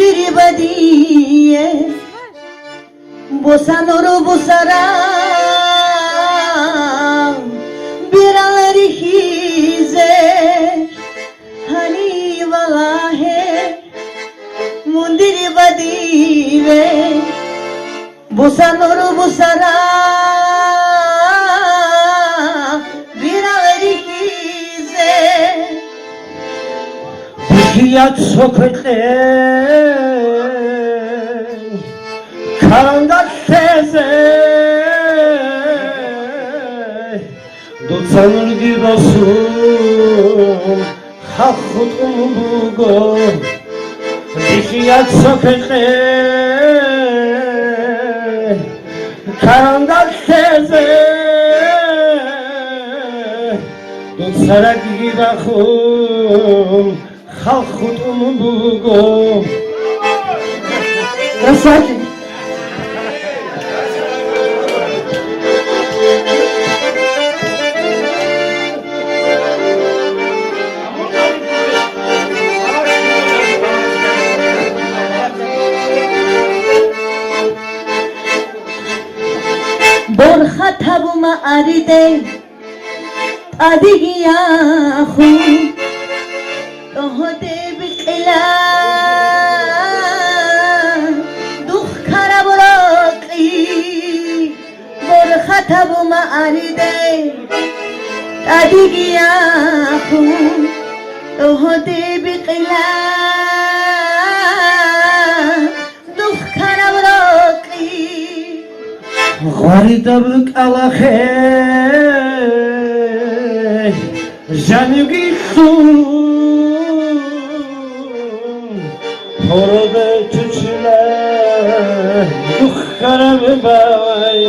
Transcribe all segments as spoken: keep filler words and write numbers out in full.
Мундир бадие, боса нур бусарал бирал рихьизе, гьанив валагье, мундир бадиве, боса нур бусарал бирал рихьизе. Бихьият цо квекъей карандалъезе, дуца нурги босун, халкъ хутӀун буго. Бихьият цо квекъей карандалъезе, дуца рагги бахун, халкъ хутӀун буго. Красавчик! Борхатаб ма ариде, тӀадеги яхун, тӀогьоде бикъила дух ккараб рокьи. Борхатаб ма ариде, тӀадеги яхун, тӀогьоде бикъила дух ккараб рокьи. Гъваридаб кӀалахъе жанивги лъун, гьороде чучила дух ккараб бавай.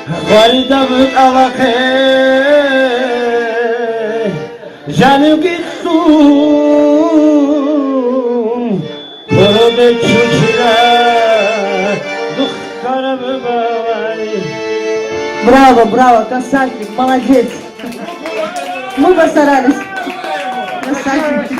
Гъваридаб кӀалахъе жанивги лъун, гьороде чучила дух ккараб бавай. Браво, браво, красавчик, молодец. Мы постарались. Красавчик.